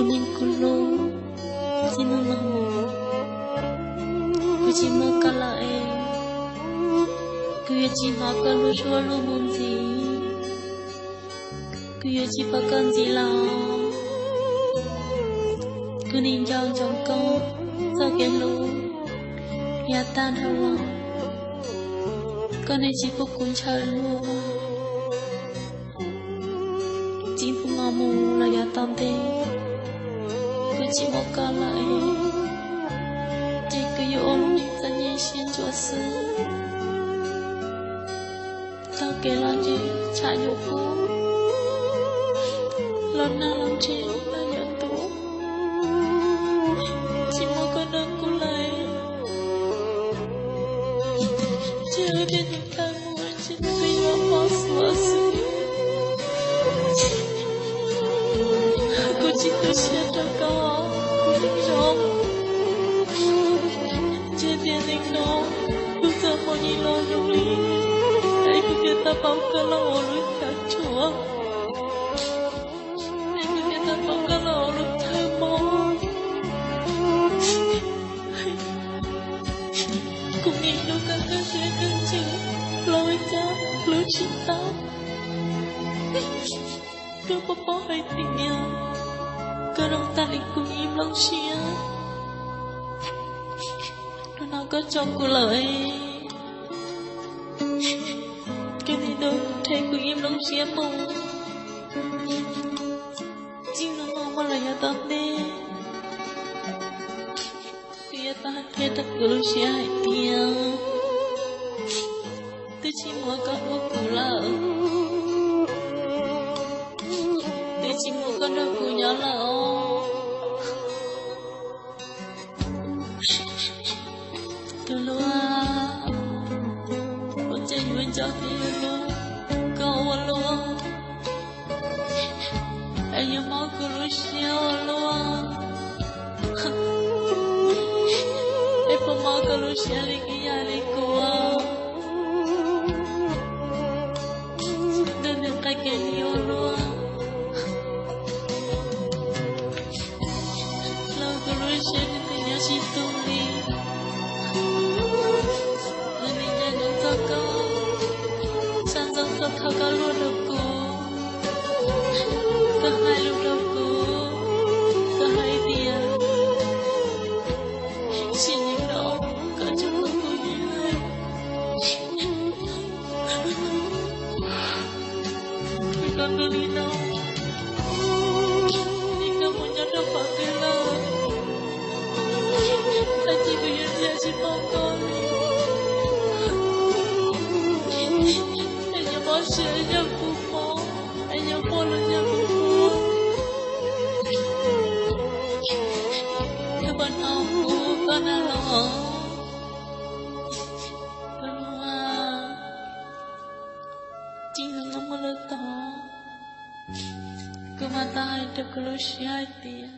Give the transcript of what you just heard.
Tus neeg kuv hlub, txij no mus kuv tsis muaj koj lawm es kuv yuav tsis hnov koj lub suab lub mus ntxiv. Kuv yuav tsis pom koj ntxiv lawm. Kuv nim nco ntsoov koj txoj kev hlub yav tag dhau los, koj nim tsis pub kuv ntshaw luag. Txij hnub no mus los yav tom ntej, kuv tsis muaj koj lawm, ces kuv yuav ua lub neej txom nyem siab ntsuav xwb. Taug kev los ntshe tshav yuav kub, los nag los ntshe nag yuav tu, tsis muaj koj nrog kuv lawm, ces wb thiaj tawm mus ntshe nws twb yuav mob xuav xwb. Kuv tsis tu siab rau koj, kuv zoo, ntshe tiam neej no kuv txoj hmoo yeej los zoo li, es kuv thiaj tau pom koj los ua lub chaw tshuav, es kuv thiaj tau pom koj los ua lub chaw mob. Kuv nim hlub koj kawg siab kawg ntsws los ua cas hlub tsis tau. Koj puas paub hais tias koj zoo tag li kuv ib nplooj siab. Hnub no koj tso kuv lawm, koj nim rhe kuv ib nplooj siab mus. Txij no mus los yav tom ntej, kuv yuav tau hais qhia rau kuv lub siab hais tias twb tsis muaj koj hlub kuv lawm, twb tsis muaj koj nrog kuv nyob lawm os. Tus hlub, ua cas yuav nco tias yuav hlub koj ua luaj, es yuav mob kuv lub siab ua luaj, es puas mob koj lub siab li ib yam li kuv, nrog nws nqa kev hlub ua luaj. Los kuv lub siab nws twb nyob tsis tu li. Nws nim nco ntsoov txog koj, xav ntxov txog qhov koj luag rau kuv, koj hais lus rau kuv, koj hais tias sim neej no koj tsis hlub kuv li lawm. Koj hlub li no, es koj mus nyob rau qhov twg lawm? Tab sis kuv yuav nrhiav tsis pom koj li. Es yog mob siab yog kuv mob, es yog quaj los yog kuv quaj. Koj puas hnov kuv koj nag los? Koj hlub, txij hnub no mus lawm tod, kuv mam tau hais rau kuv lub siab hais tias